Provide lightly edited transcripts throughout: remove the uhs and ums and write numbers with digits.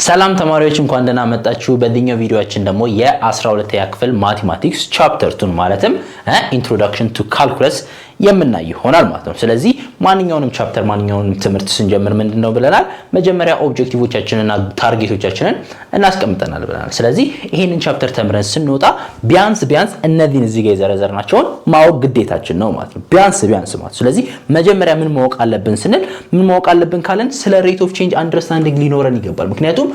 ሰላም ተማሪዎች፣ እንኳን ደህና መጣችሁ። በዚህኛው ቪዲዮአችን ደግሞ የ12ኛ ክፍል mathematics chapter 2ን ማለትም introduction to calculus የምናይ ይሆናል ማለት ነው። ስለዚህ ማንኛውንም chapter፣ ማንኛውንም ትምህርት ስንጀምር ምንድን ነው ብለናል? መጀመሪያ objective ኦቻችንና target ኦቻችንን እናስቀምጠናል ብለናል። ስለዚህ ይሄንን chapter ተምረን ስንወጣ ቢያንስ ቢያንስ እነዚህን እዚህ ጋር የዘረዘርናቸውን ማወቅ ግዴታችን ነው ማለት ነው። ቢያንስ ቢያንስ ማለት። ስለዚህ መጀመሪያ ምን ማወቅ አለብን ስንል፣ ምን ማወቅ አለብን ካለን ስለ rate of change understanding ሊኖረን ይገባል። ምክንያቱም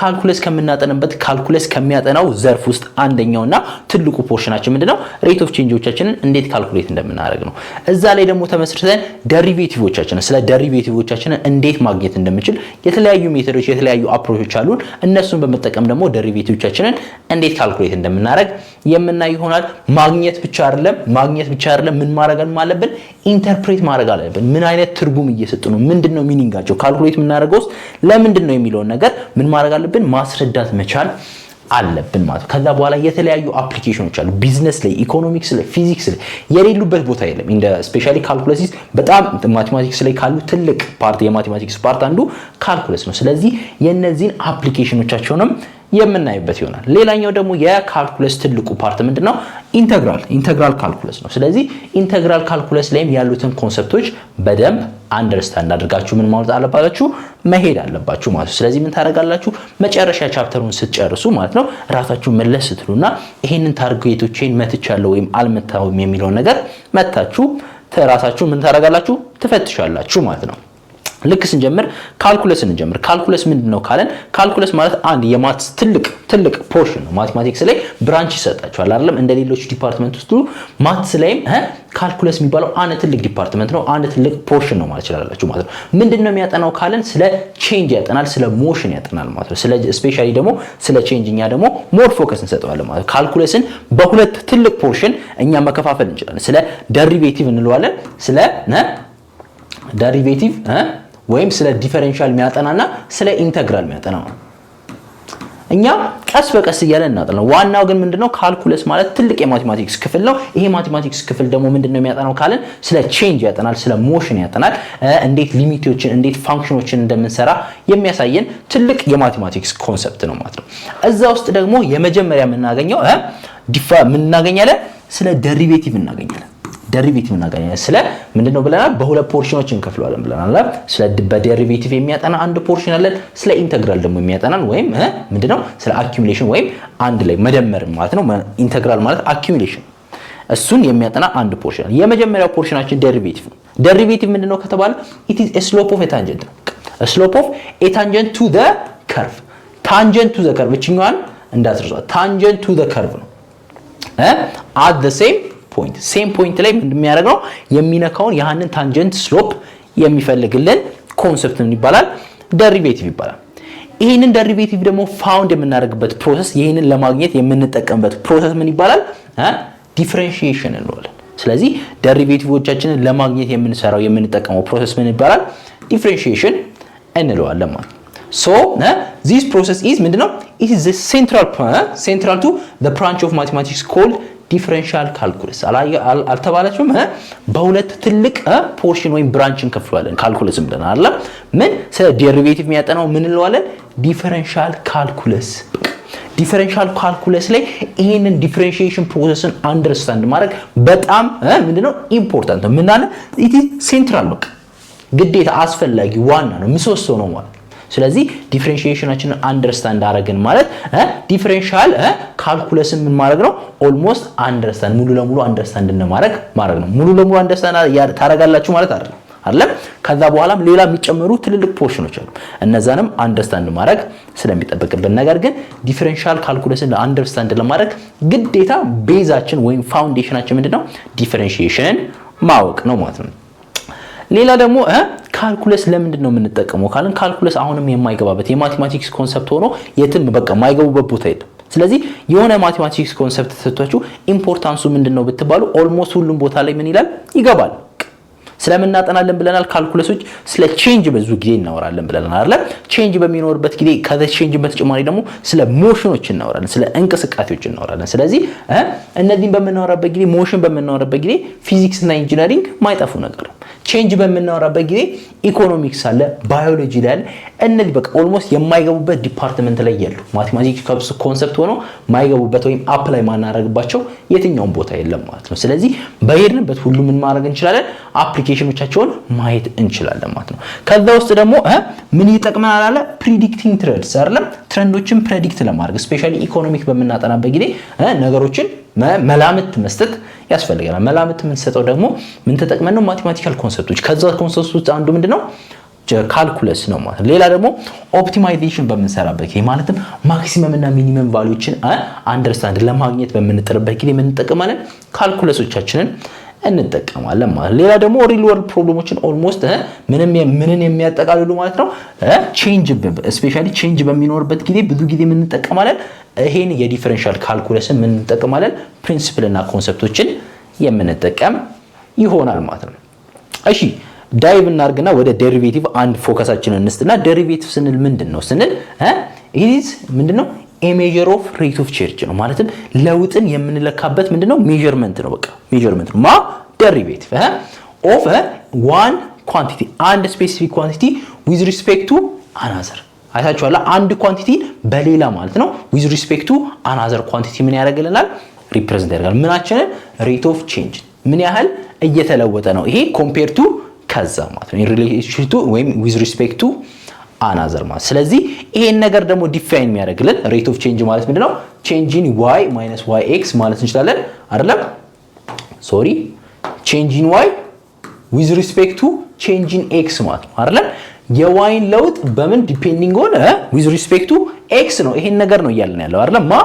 calculus ከምናጠንበት፣ calculus ከሚያጠናው ዘርፍ ውስጥ አንደኛውና ትልቁ portion ኣችን ምንድነው? Rate of change ኦቻችንን እንዴት calculate እንደምናደርግ ነው። እዛ ላይ ደግሞ ተመስርተን derivative ኦቻችንን፣ ስለ derivative ኦቻችንን እንዴት ማግኘት እንደምንችል የተለያዩ method ኦች፣ የተለያዩ approach ኦች አሉን። እነሱን በመጠቀም ደግሞ derivative ኦቻችንን እንዴት calculate እንደምናደርግ የምናይ ይሆናል። ማግኘት ብቻ አይደለም፣ ምን ማድረግ አለብን? Interpret ማድረግ አለብን። ምን አይነት ትርጉም እየሰጡ ነው? ምንድነው meaning ኣቸው? Calculate የምናደርገው ውስጥ ለምንድን ነው የሚለውን ነገር ምን ማድረግ አለብን? ማስረዳት መቻል አለብን ማለት ነው። ከዛ በኋላ የተለያዩ application ኖች አሉ። ቢዝነስ ላይ፣ ኢኮኖሚክስ ላይ፣ ፊዚክስ ላይ የሌሉበት ቦታ የለም። እንደ especially calculus በጣም mathematics ላይ ካሉ ትልቅ part፣ የ mathematics part አንዱ calculus ነው። ስለዚህ የነዚህን application ኖቻቸውንም የምናይበት ይሆናል። ሌላኛው ደግሞ የ calculus ትልቁ part ምንድነው? Integral calculus ነው። ስለዚህ integral calculus ላይም ያሉትን concept ኦች በደንብ understand አድርጋችሁ ምን ማለት አለባችሁ? መሄድ አለባችሁ ማለት ነው። ስለዚህ ምን ታደርጋላችሁ? መጨረሻ chapter ኡን ስትጨርሱ ማለት ነው፣ ራሳችሁ መለስ ስትሉና ይሄንን target ኦቼን መትቻለሁ ወይም አልመታሁም የሚለውን ነገር መታችሁ ራሳችሁ ምን ታደርጋላችሁ? ትፈትሻላችሁ ማለት ነው። ልክ ስንጀምር calculus እንጀምር። Calculus ምንድን ነው ካለን calculus ማለት አንድ የ maths ትልቅ ትልቅ portion ነው። Mathematics ላይ branch ይሰጣቸዋል አይደለም? እንደ ሌሎች department ውስጥ maths ላይም calculus የሚባለው አንድ ትልቅ department ነው፣ አንድ ትልቅ portion ነው ማለት ይችላላችሁ ማለት ነው። ምንድን ነው የሚያጠናው ካለን ስለ change ያጠናል፣ ስለ motion ያጠናል ማለት ነው። ስለ especially ደግሞ ስለ change እኛ ደግሞ more focus እንሰጠዋለን ማለት ነው። Calculus ን በሁለት ትልቅ portion እኛ መከፋፈል እንችላለን። ስለ derivative እንለዋለን፣ ስለ derivative ወይም ስለ differential የሚያጠናና ስለ integral የሚያጠና ነው። እኛ ቀስ በቀስ እያለ እናጠናው። ዋናው ግን ምንድነው? Calculus ማለት ትልቅ የ mathematics ክፍል ነው። ይሄ mathematics ክፍል ደግሞ ምንድነው የሚያጠናው ካለን ስለ change ያጠናል፣ ስለ motion ያጠናል፣ እንዴት limit ኦችን፣ እንዴት function ኖችን እንደምንሰራ የሚያሳየን ትልቅ የ mathematics concept ነው ማለት ነው። እዛ ውስጥ ደግሞ የመጀመሪያ የምናገኘው ምን እናገኛለን? ስለ derivative እናገኛለን። Derivative እናገኛለን። ስለ ምንድነው ብለናል? በሁለት portion ኖች እንከፍለዋለን ብለናል። ስለ በ derivative የሚያጠና አንድ portion አለን። ስለ integral ደግሞ የሚያጠናን ወይም ምንድነው ስለ accumulation ወይም አንድ ላይ መደመር ማለት ነው። Integral ማለት accumulation፣ እሱን የሚያጠና አንድ portion አለ። የመጀመሪያው portion ኣችን derivative ነው። Derivative ምንድነው ከተባለ it is a slope of a tangent ነው። Slope of a tangent to the curve፣ tangent to the curve፣ እችኛዋን እንዳትረሷት። Tangent to the curve ነው at the same point፣ same point ላይ ምንድን የሚያደርግ ነው? የሚነካውን ያንን tangent slope የሚፈልግልን concept ምን ይባላል? Derivative ይባላል። ይህንን derivative ደግሞ found የምናደርግበት process፣ ይህንን ለማግኘት የምንጠቀምበት process ምን ይባላል? Differentiation እንለዋለን። ስለዚህ derivative ኦቻችንን ለማግኘት የምንሰራው፣ የምንጠቀመው process ምን ይባላል? Differentiation እንለዋለን ማለት ነው። So this process is ምንድነው? It is central to the branch of mathematics called differential calculus። አልተባለችም? በሁለት ትልቅ portion ወይም branch እንከፍለዋለን calculus ን ብለናል አይደል? ምን ስለ derivative የሚያጠናው ምን እንለዋለን? Differential calculus። Differential calculus ላይ ይሄንን differentiation process ን understand ማድረግ በጣም ምንድነው important ነው። ምን አለ? It is central፣ በቃ ግዴታ አስፈላጊ ዋና ነው፣ ምሰሶ ነው ማለት። ስለዚህ differentiation ኣችንን understand አደረግን ማለት differential calculus ን ምን ማድረግ ነው? Almost understand፣ ሙሉ ለሙሉ understand እንደማድረግ ማድረግ ነው። ሙሉ ለሙሉ understand ታደርጋላችሁ ማለት አይደለም አይደለም። ከዛ በኋላም ሌላ የሚጨመሩ ትልልቅ portion ኖች አሉ። እነዛንም understand ማድረግ ስለሚጠበቅብን፣ ነገር ግን differential calculus ን understand ለማድረግ ግዴታ base ኣችን ወይም foundation ኣችን ምንድነው? Differentiation ን ማወቅ ነው ማለት ነው። ሌላ ደግሞ calculus ለምንድን ነው የምንጠቀመው ካልን calculus አሁንም የማይገባበት የ mathematics concept ሆኖ የትም በቃ የማይገቡበት ቦታ የለም። ስለዚህ የሆነ mathematics concept ተሰጥቷችሁ importance ኡ ምንድን ነው ብትባሉ almost ሁሉም ቦታ ላይ ምን ይላል? ይገባል። ስለምን እናጠናለን ብለናል? Calculus ኦች ስለ change ብዙ ጊዜ እናወራለን ብለናል አይደል? Change በሚኖርበት ጊዜ ከ change በተጨማሪ ደግሞ ስለ motion ኖች እናወራለን፣ ስለ እንቅስቃሴዎች እናወራለን። ስለዚህ እነዚህን በምናወራበት ጊዜ፣ motion በምናወራበት ጊዜ ፊዚክስ እና engineering ማይጠፉ ነገር ነው። Change በምናወራበት ጊዜ ኢኮኖሚክስ አለ፣ ባዮሎጂ ላይ አለ። እነዚህ በቃ almost የማይገቡበት department ላይ የሉ። Mathematics concept ሆኖ ማይገቡበት ወይም apply ማናረግባቸው የትኛውም ቦታ የለም ማለት ነው። ስለዚህ በሄድንበት ሁሉ ምን ማድረግ እንችላለን? Application ኖቻቸውን ማየት እንችላለን ማለት ነው። ከዛ ውስጥ ደግሞ ምን ይጠቅመናል አለ? Predicting trends አይደለም፣ trend ኦችን predict ለማድረግ especially economic በምናጠናበት ጊዜ ነገሮችን መላምት መስጠት ያስፈልገናል። መላምት የምንሰጠው ደግሞ ምን ተጠቅመን ነው? Mathematical concept ኦች። ከዛ concept ውስጥ አንዱ ምንድነው? Calculus ነው ማለት ነው። ሌላ ደግሞ optimization በምንሰራበት ጊዜ፣ ማለትም maximum እና minimum value ዎችን understand ለማግኘት በምንጥርበት ጊዜ ምን እንጠቀማለን? Calculus ኦቻችንን እንጠቀማለን ማለት ነው። ሌላ ደግሞ real world problem ኦችን almost ምንም ምንን የሚያጠቃልሉ ማለት ነው። Change፣ especially change በሚኖርበት ጊዜ ብዙ ጊዜ ምን እንጠቀማለን? ይሄን የ differential calculus ን ምን እንጠቀማለን? Principle እና concept ኦችን የምንጠቀም ይሆናል ማለት ነው። እሺ፣ dive እናርግና ወደ derivative አንድ focus ኣችንን እንስጥና derivative ስንል ምንድን ነው ስንል is ምንድን ነው? A measure of rate of change ነው። ማለትም ለውጥን የምንለካበት ምንድነው? Measurement ነው። በቃ measurement ነው። ማ derivative of one quantity፣ አንድ specific quantity with respect to another። አይታችኋል። አንድ quantity በሌላ ማለት ነው። With respect to another quantity ምን ያደርግልናል? Represent ያደርጋል። ምናችንን? Rate of change፣ ምን ያህል እየተለወጠ ነው ይሄ compare to ከዛ ማለት ነው፣ relation to ወይም with respect to another ማለት። ስለዚህ ይሄን ነገር ደግሞ define የሚያደርግልን rate of change ማለት ምንድነው? Change in y minus y x ማለት እንችላለን አይደለም? Sorry፣ change in y with respect to change in x ማለት ነው አይደለም? የ y ን ለውጥ በምን depending on with respect to x ነው። ይሄን ነገር ነው እያለን ያለው አይደለም? ማ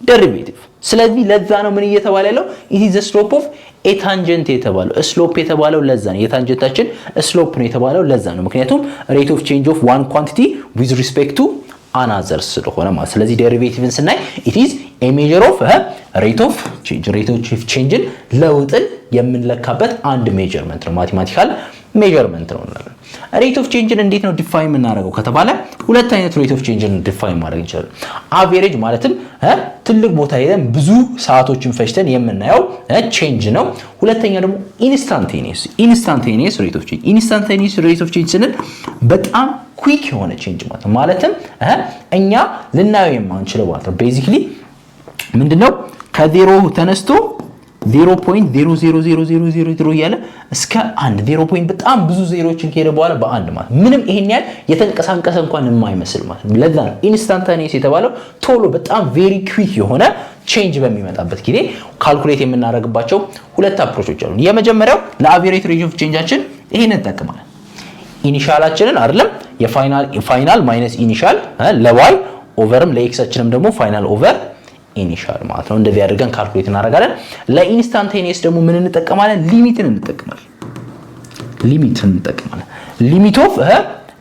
derivative። ስለዚህ ለዛ ነው ምን እየተባለ ያለው? It is the slope of a tangent የተባለው። Slope የተባለው ለዛ ነው። የ tangent ኣችን slope ነው የተባለው ለዛ ነው። ምክንያቱም rate of change of one quantity with respect to another ስለሆነ ማለት። ስለዚህ derivative ን ስናይ it is a measure of rate of change፣ rate of change ን፣ ለውጥን የምንለካበት አንድ measurement ነው፣ mathematical measurement ነው እንላለን። Rate of change ን እንዴት ነው define የምናደርገው ከተባለ ሁለት አይነት rate of change ን define ማድረግ እንችላለን። Average፣ ማለትም ትልቅ ቦታ ሄደን ብዙ ሰዓቶችን ፈጅተን የምናየው change ነው። ሁለተኛ ደግሞ instantaneous rate of change። Instantaneous rate of change ስንል በጣም quick የሆነ change ማለት ነው። ማለትም እኛ ልናየው የማንችለው ማለት ነው። Basically ምንድነው? ከዜሮ ተነስቶ 0.000000 እያለ እስከ አንድ 0 point በጣም ብዙ ዜሮችን ከሄደ በኋላ በአንድ ማለት ምንም ይሄን ያህል የተንቀሳቀሰ እንኳን የማይመስል ማለት ነው። ለዛ ነው instantaneous የተባለው። ቶሎ በጣም very quick የሆነ change በሚመጣበት ጊዜ calculate የምናደርግባቸው ሁለት approach ኦች አሉ። የመጀመሪያው ለ average rate of change ኣችን ይሄን እንጠቀማለን። Initial ኣችንን አይደለም፣ የ final minus initial ለ y over ም ለ x ኣችንም ደግሞ final over initial ማለት ነው። እንደዚህ አድርገን calculate እናደርጋለን። ለ instantaneous ደግሞ ምን እንጠቀማለን? Limit ን እንጠቀማለን። Limit ን እንጠቀማለን።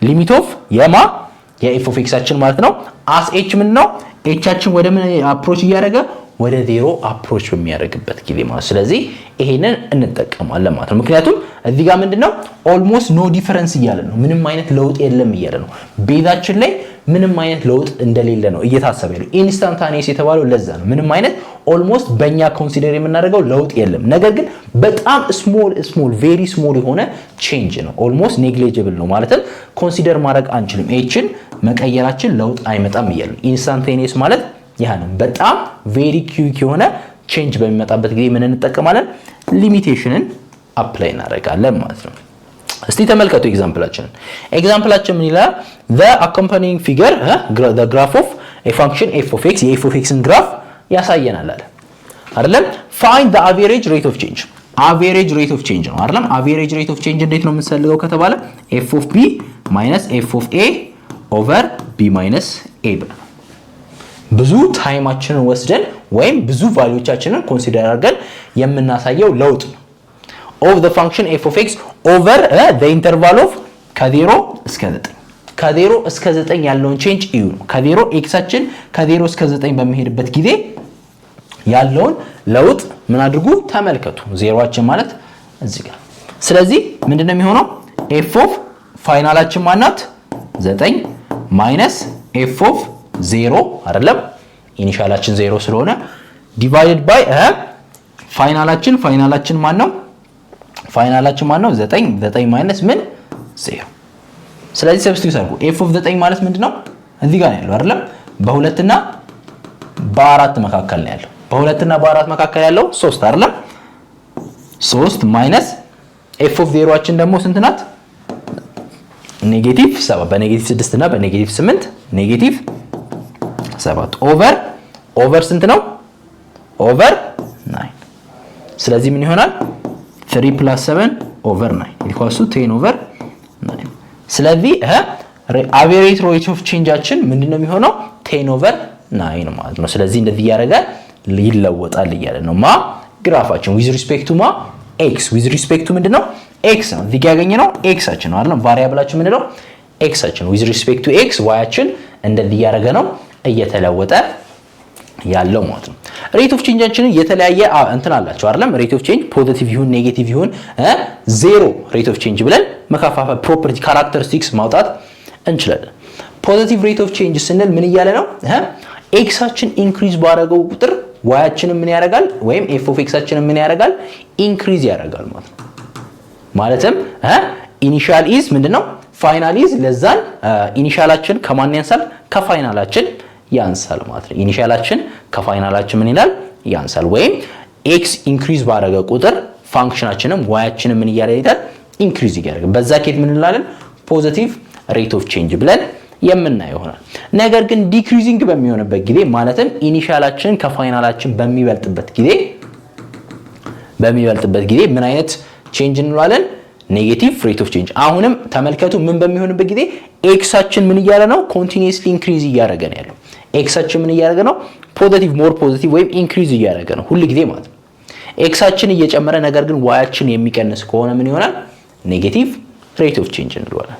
Limit of የማ የ f of x ኣችን ማለት ነው። As h ምን ነው? h ኣችን ወደ ምን approach እያደረገ? ወደ ዜሮ approach በሚያደርግበት ጊዜ ማለት። ስለዚህ ይሄንን እንጠቀማለን ማለት ነው። ምክንያቱም እዚህ ጋር ምንድነው? Almost no difference እያለ ነው። ምንም አይነት ለውጥ የለም እያለ ነው። Base ኣችን ላይ ምንም አይነት ለውጥ እንደሌለ ነው እየታሰበ ያለው። Instantaneous የተባለው ለዛ ነው። ምንም አይነት almost በእኛ consider የምናደርገው ለውጥ የለም። ነገር ግን በጣም small small very small የሆነ change ነው። Almost negligible ነው፣ ማለትም consider ማድረግ አንችልም። h ን መቀየራችን ለውጥ አይመጣም እያለ ነው። Instantaneous ማለት ያ ነው። በጣም very quick የሆነ change በሚመጣበት ጊዜ ምን እንጠቀማለን? Limitation ን apply እናደርጋለን ማለት ነው። እስቲ ተመልከቱ example ኣችንን። Example ኣችን ምን ይላል? The accompanying figure the graph of a function f of x፣ የ f of x ን graph ያሳየናል አለ አይደለም? Find the average rate of change። Average rate of change ነው አይደለም? Average rate of change እንዴት ነው የምንፈልገው ከተባለ f of b minus f of a over b minus a ብለን ብዙ time ኣችንን ወስደን ወይም ብዙ value ዎቻችንን consider አድርገን የምናሳየው ለውጥ ነው። Of the function f of x over the interval of ከ0 እስከ 9፣ ከ0 እስከ 9 ያለውን change እዩ ነው። ከ0 x ኣችን ከ0 እስከ 9 በሚሄድበት ጊዜ ያለውን ለውጥ ምን አድርጉ? ተመልከቱ። ዜሮአችን ማለት እዚህ ጋር። ስለዚህ ምንድነው የሚሆነው? F of final ኣችን ማናት? 9 minus f of 0 አይደለም፣ initial ኣችን 0 ስለሆነ divided by final ኣችን። Final ኣችን ማን ነው? Final ኣችን ማን ነው? 9። 9 minus ምን? 0። ስለዚህ substitute አድርጉ። f of 9 ማለት ምንድነው? እዚህ ጋር ነው ያለው አይደለም? በሁለትና በአራት መካከል ነው ያለው። በሁለትና በአራት መካከል ያለው ሶስት አይደለም? ሶስት minus f of 0ኣችን ደግሞ ስንት ናት? Negative 7። በ negative 6 እና በ negative 8 negative 7 over ስንት ነው? Over 9። ስለዚህ ምን ይሆናል? 3 plus 7 over 9 equals to 10 over 9። ስለዚህ average rate of change ኣችን ምንድነው የሚሆነው? 10 over 9 ማለት ነው። ስለዚህ እንደዚህ እያደረገ ይለወጣል እያለ ነው ማ graph ኣችን with respect to ማ x። With respect to ምንድነው? X ነው። እዚህ ጋር ያገኘነው x ኣችን ነው አይደለም? Variable ኣችን ምንድነው? X ኣችን። With respect to x y ኣችን እንደዚህ እያደረገ ነው እየተለወጠ ያለው ማለት ነው። Rate of change ኣችንን የተለያየ እንትን አላቸው አይደለም? Rate of change positive ይሁን negative ይሁን zero rate of change ብለን መከፋፈል፣ property characteristics ማውጣት እንችላለን። Positive rate of change ስንል ምን እያለ ነው? X ኣችን increase ባደረገው ቁጥር y ኣችንን ምን ያደርጋል? ወይም f of x ኣችንን ምን ያደርጋል? Increase ያደርጋል ማለት ነው። ማለትም initial is ምንድነው? Final is less than initial ኣችን ከማን ያንሳል? ከ final ኣችን ያንሳል ማለት ነው። Initial ኣችን ከ final ኣችን ምን ይላል? ያንሳል። ወይም x increase ባደረገ ቁጥር function ኣችንም y ኣችንም ምን እያለ ይሄዳል? Increase እያደረገ። በዛ case ምን እንላለን? Positive rate of change ብለን የምናየው ይሆናል። ነገር ግን decreasing በሚሆንበት ጊዜ፣ ማለትም initial ኣችን ከ final ኣችን በሚበልጥበት ጊዜ ምን አይነት change እንለዋለን? Negative rate of change። አሁንም ተመልከቱ፣ ምን በሚሆንበት ጊዜ x ኣችን ምን እያለ ነው? Continuously increase እያደረገ ነው ያለው። X ኣችን ምን እያደረገ ነው? Positive፣ more positive ወይም increase እያደረገ ነው ሁል ጊዜ ማለት ነው። X ኣችን እየጨመረ ነገር ግን y ኣችን የሚቀንስ ከሆነ ምን ይሆናል? Negative rate of change እንለዋለን።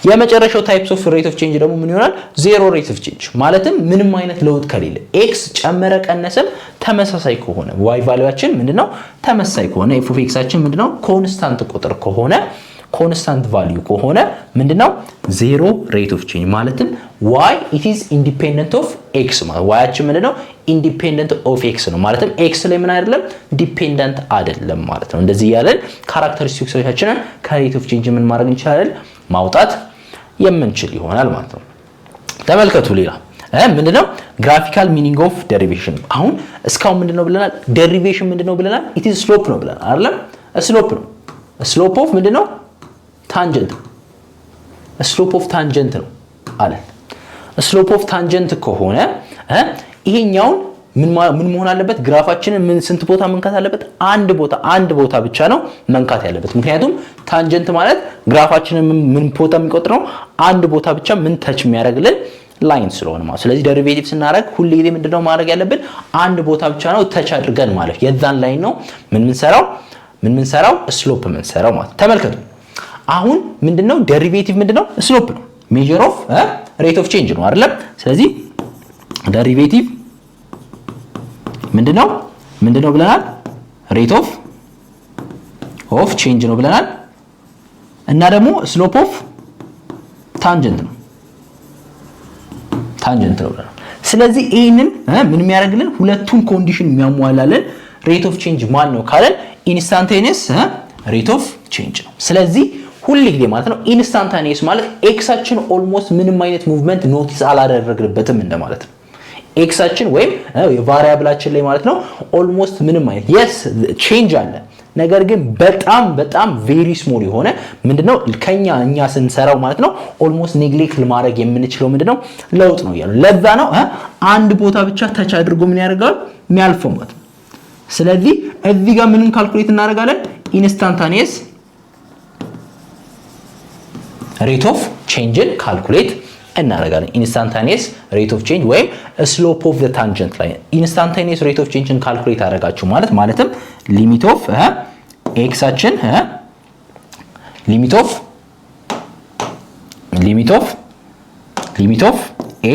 የመጨረሻው types of rate of change ደግሞ ምን ይሆናል? Zero rate of change፣ ማለትም ምንም አይነት ለውጥ ከሌለ፣ x ጨመረ ቀነሰም ተመሳሳይ ከሆነ፣ y value ኣችን ምንድነው? ተመሳሳይ ከሆነ፣ f of x ኣችን ምንድነው? Constant ቁጥር ከሆነ፣ constant value ከሆነ ምንድነው? Zero rate of change፣ ማለትም y it is independent of x ማለት y ኣችን ምንድነው? Independent of x ነው። ማለትም x ላይ ምን አይደለም? Dependent አይደለም ማለት ነው። እንደዚህ እያለን characteristics ኦቻችንን ከ rate of change ምን ማድረግ እንችላለን? ማውጣት የምንችል ይሆናል ማለት ነው። ተመልከቱ፣ ሌላ ምንድነው? Graphical meaning of derivation። አሁን እስካሁን ምንድነው ብለናል? Derivation ምንድነው ብለናል? It is slope ነው ብለናል አይደለም? Slope ነው። Slope of ምንድነው? Tangent። Slope of tangent ነው አለን። Slope of tangent ከሆነ ይሄኛውን ምን መሆን አለበት? Graph ኣችንን ምን ስንት ቦታ መንካት አለበት? አንድ ቦታ፣ አንድ ቦታ ብቻ ነው መንካት ያለበት። ምክንያቱም tangent ማለት graph ኣችንን ምን ቦታ የሚቆጥረው፣ አንድ ቦታ ብቻ ምን touch የሚያደርግልን line ስለሆነ ማለት። ስለዚህ derivative ስናደርግ ሁል ጊዜ ምንድነው ማድረግ ያለብን? አንድ ቦታ ብቻ ነው touch አድርገን ማለት የዛን line ነው ምን ምንሰራው slope ምንሰራው ማለት። ተመልከቱ፣ አሁን ምንድነው derivative? ምንድነው? Slope ነው። Measure of rate of change ነው አይደለም? ስለዚህ derivative ምንድነው ብለናል? Rate of change ነው ብለናል። እና ደግሞ slope of tangent ነው ብለናል። ስለዚህ ይህንን ምን የሚያደርግልን፣ ሁለቱን condition የሚያሟላልን rate of change ማን ነው ካለን instantaneous rate of change ነው። ስለዚህ ሁል ጊዜ ማለት ነው instantaneous ማለት x ኣችን almost ምንም አይነት movement notice አላደረግንበትም እንደማለት ነው። X ኣችን ወይም የ variable ኣችን ላይ ማለት ነው almost ምንም አይነት፣ yes, change አለ፣ ነገር ግን በጣም በጣም very small የሆነ ምንድነው ከኛ እኛ ስንሰራው ማለት ነው almost neglect ማድረግ የምንችለው ምንድነው ለውጥ ነው እያሉ። ለዛ ነው አንድ ቦታ ብቻ touch አድርጎ ምን ያደርገዋል የሚያልፈው ማለት ነው። ስለዚህ እዚህ ጋር ምንን calculate እናደርጋለን? Instantaneous rate of change ን calculate እናደርጋለን። Instantaneous rate of change ወይም slope of the tangent line። Instantaneous rate of change ን calculate አደረጋችሁ ማለት ማለትም limit of x ኣችን limit of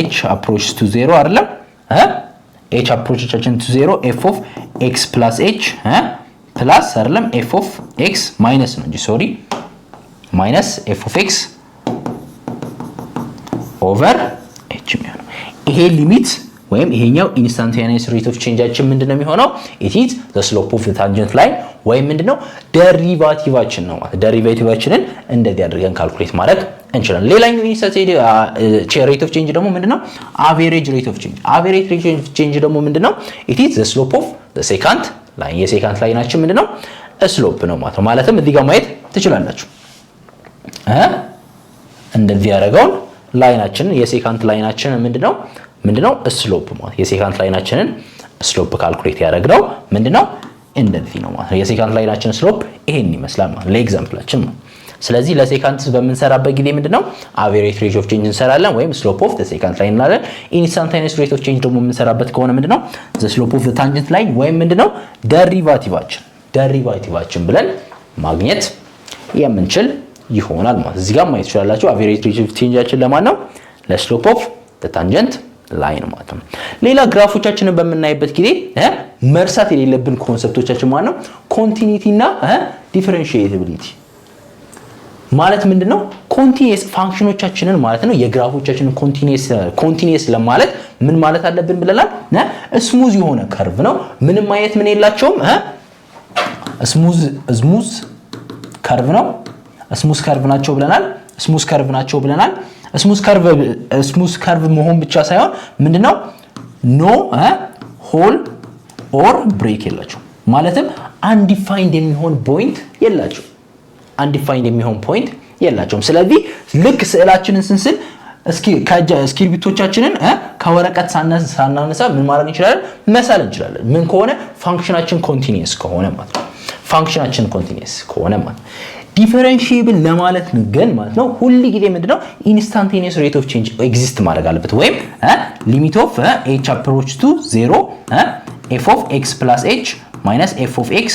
h approach to zero አይደለም? H approach ኣችን to zero f of x plus h plus አይደለም f of x minus ነው እንጂ፣ sorry, minus f of x over h የሚሆነው ይሄ limit ወይም ይሄኛው instantaneous rate of change ኣችን ምንድነው የሚሆነው? It is the slope of the tangent line ወይም ምንድነው derivative ኣችን ነው ማለት። Derivative ኣችንን እንደዚህ አድርገን calculate ማድረግ እንችላለን። ሌላኛው instantaneous rate of change ደግሞ ምንድነው? Average rate of change። Average rate of change ደግሞ ምንድነው? It is the slope of the secant line። የ secant line ኣችን ምንድነው? Slope ነው ማለት ነው። ማለትም እዚህ ጋር ማየት ትችላላችሁ። እንደዚህ ያደረገውን line ኣችንን የ secant line ኣችንን ምንድነው slope ማለት። የ secant line ኣችንን slope calculate ያደረግነው ምንድነው እንደዚህ ነው ማለት ነው። የ secant line ኣችን slope ይሄን ይመስላል ማለት ለ example ኣችን ነው። ስለዚህ ለ secant በምንሰራበት ጊዜ ምንድነው average rate of change እንሰራለን ወይም slope of the secant line እንላለን። Instantaneous rate of change ደግሞ የምንሰራበት ከሆነ ምንድነው the slope of the tangent line ወይም ምንድነው derivative ኣችን ብለን ማግኘት የምንችል ይሆናል ማለት። እዚህ ጋር ማየት ትችላላችሁ። Average rate of change ኣችን ለማን ነው? ለ slope of the tangent line ማለት ነው። ሌላ graph ኦቻችንን በምናይበት ጊዜ መርሳት የሌለብን concept ኦቻችን ማለት ነው continuity እና differentiability ማለት ምንድነው? Continuous function ኦቻችንን ማለት ነው የ graph ኦቻችንን continuous ለማለት ምን ማለት አለብን ብለናል? Smooth የሆነ curve ነው። ምንም አይነት ምን የላቸውም። Smooth curve ነው። Smooth curve ናቸው ብለናል። Smooth curve ናቸው ብለናል። Smooth curve መሆን ብቻ ሳይሆን ምንድነው no hole or break የላቸው፣ ማለትም undefined የሚሆን point የላቸው፣ undefined የሚሆን point የላቸውም። ስለዚህ ልክ ስዕላችንን ስንስል እስኪ እስክሪብቶቻችንን ከወረቀት ሳናነሳ ምን ማድረግ እንችላለን? መሳል እንችላለን። ምን ከሆነ? Function ኣችን continuous ከሆነ ማለት ነው። Function ኣችን continuous ከሆነ ማለት ነው። Differentiable ለማለት ግን ማለት ነው ሁል ጊዜ ምንድነው instantaneous rate of change exist ማድረግ አለበት፣ ወይም limit of h approach to zero f of x plus h minus f of x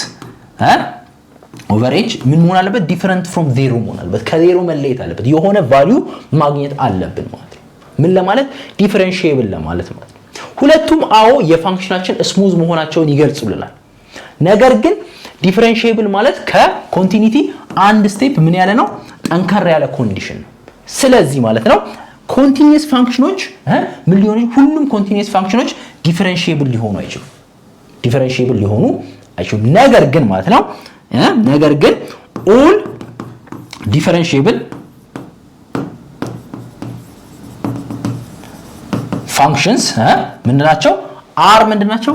over h ምን መሆን አለበት? Different from zero መሆን አለበት። ከዜሮ መለየት አለበት። የሆነ value ማግኘት አለብን ማለት ነው። ምን ለማለት? Differentiable ለማለት ማለት ነው። ሁለቱም አዎ የ function ኣችን smooth መሆናቸውን ይገልጹልናል። ነገር ግን differentiable ማለት ከ continuity አንድ step ምን ያለ ነው? ጠንከር ያለ condition ነው። ስለዚህ ማለት ነው continuous function ኦች ምን ሊሆኑ ሁሉም continuous function ኦች differentiable ሊሆኑ አይችሉም። Differentiable ሊሆኑ አይችሉም። ነገር ግን ማለት ነው ነገር ግን all differentiable functions ምንድናቸው? Are ምንድናቸው?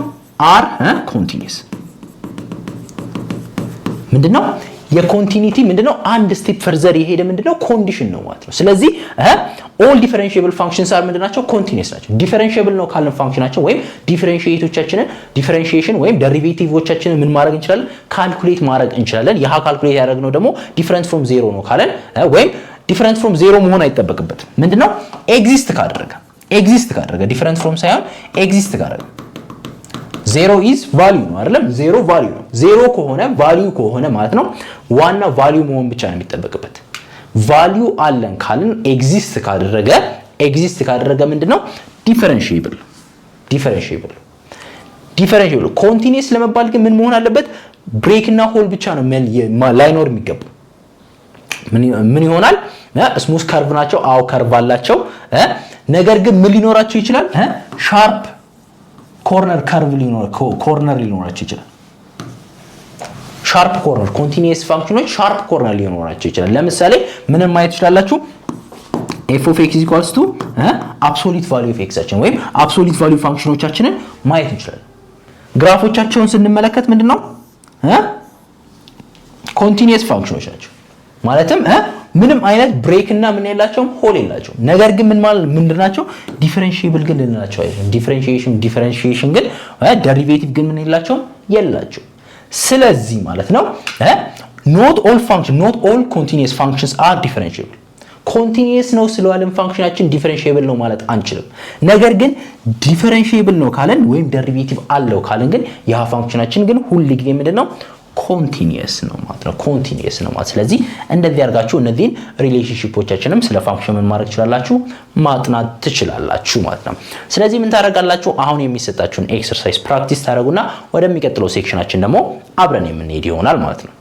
Are continuous። ምንድነው የ continuity ምንድነው አንድ step further የሄደ ምንድነው condition ነው ማለት ነው። ስለዚህ all differentiable functions are ምንድናቸው? Continuous ናቸው። Differentiable ነው ካልን function ኣቸው ወይም differentiate ኦቻችንን differentiation ወይም derivative ኦቻችንን ምን ማድረግ እንችላለን? Calculate ማድረግ እንችላለን። ያ calculate ያደረግነው ደግሞ different from zero ነው ካለን ወይም different from zero መሆን አይጠበቅበትም። ምንድነው exist ካደረገ different from ሳይሆን exist ካደረገ፣ zero is value ነው አይደለም? Zero value ነው። ዜሮ ከሆነ value ከሆነ ማለት ነው ዋና value መሆን ብቻ ነው የሚጠበቅበት። Value አለን ካልን exist ካደረገ ምንድነው differentiable። Continuous ለመባል ግን ምን መሆን አለበት? Break እና hole ብቻ ነው ላይኖር የሚገባው። ምን ይሆናል? Smooth curve ናቸው። አዎ curve አላቸው። ነገር ግን ምን ሊኖራቸው ይችላል? Sharp corner curve corner ሊኖራቸው ይችላል። Sharp corner continuous function ኦች sharp corner ሊኖራቸው ይችላል። ለምሳሌ ምንም ማየት ትችላላችሁ? F of x equals to absolute value of x ኣችን ወይም absolute value function ኦቻችንን ማየት እንችላለን። Graph ኦቻቸውን ስንመለከት ምንድነው continuous function ኦች ናቸው። ማለትም ምንም አይነት break እና ምን የላቸውም፣ hole የላቸውም። ነገር ግን ምን ማለት ምንድን ናቸው? Differentiable ግን ልንላቸው አይደለም። Differentiation ግን derivative ግን ምን የላቸውም፣ የላቸውም። ስለዚህ ማለት ነው not all function, not all continuous functions are differentiable። Continuous ነው ስላልን function ኣችን differentiable ነው ማለት አንችልም። ነገር ግን differentiable ነው ካለን ወይም derivative አለው ካለን ግን ያ function ኣችን ግን ሁል ጊዜ ምንድን ነው continuous ነው ማለት ነው። Continuous ነው ማለት። ስለዚህ እንደዚህ አድርጋችሁ እነዚህን relationship ኦቻችንም ስለ function ምን ማድረግ ትችላላችሁ፣ ማጥናት ትችላላችሁ ማለት ነው። ስለዚህ ምን ታደርጋላችሁ? አሁን የሚሰጣችሁን exercise practice ታደርጉና ወደሚቀጥለው section ኣችን ደግሞ አብረን የምንሄድ ይሆናል ማለት ነው።